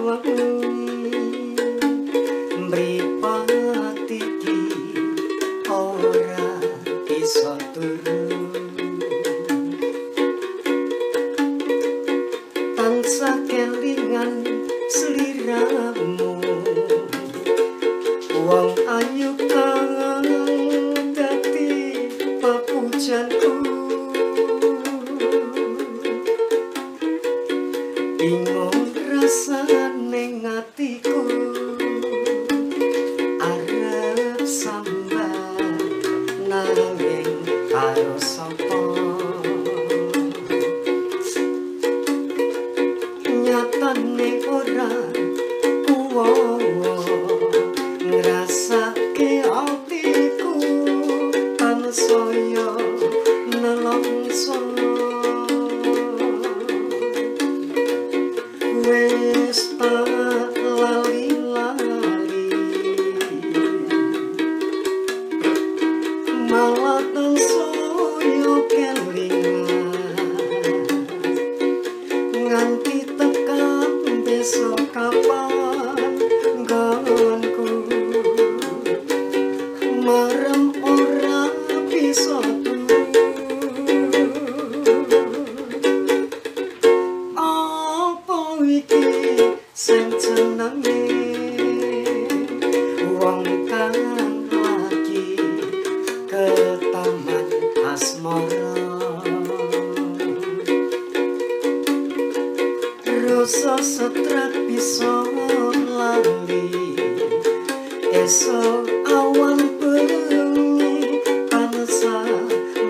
wengi mripat iki ora bisa turu tansah kelingan sliramu wong ayu kang dadi papujanku bingung rasane atiku arep sambat nanging karo sapa nyatane ora kuwowo ngrasake atiku tansaya nelongso wis tak lali-lali malah tansaya kelingan nganti tekan besok kapan nggonku marem ora bisa turu apa iki sing jenenge wong kang lagi ketaman asmara rasa setrat bisa lali esok awan bengi tansah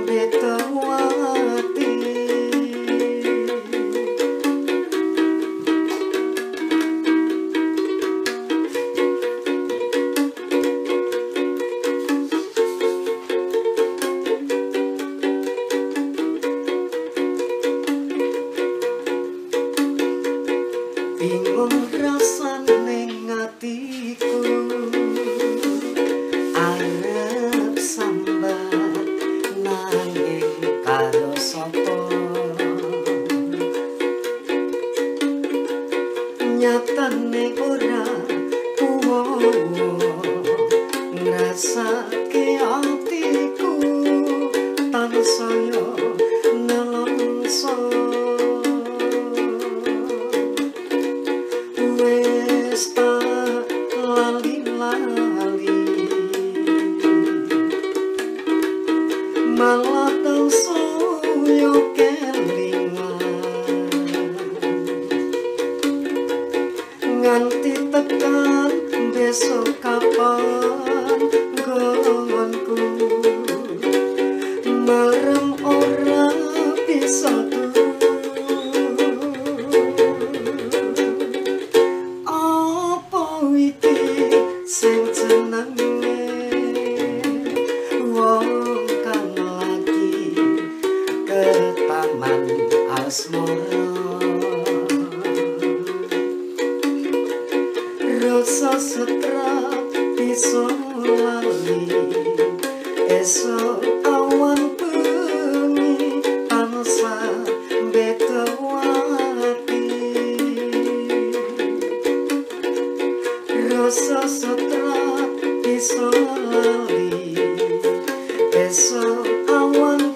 beda ati. Bingung rasane atiku arep sambat nanging karo sapa nyatane ora kuwowo ngrasake atiku tansaya nelongso wis tak lali-lali malah tansaya kelingan nganti tekan besok kapan nggonku marem ora bisa turu apa iki sing jenenge wong kang lagi ketaman asmara rasa setrat bisa lali esok awan bengi tansah beda ati rasa setrat bisa lali esok awan.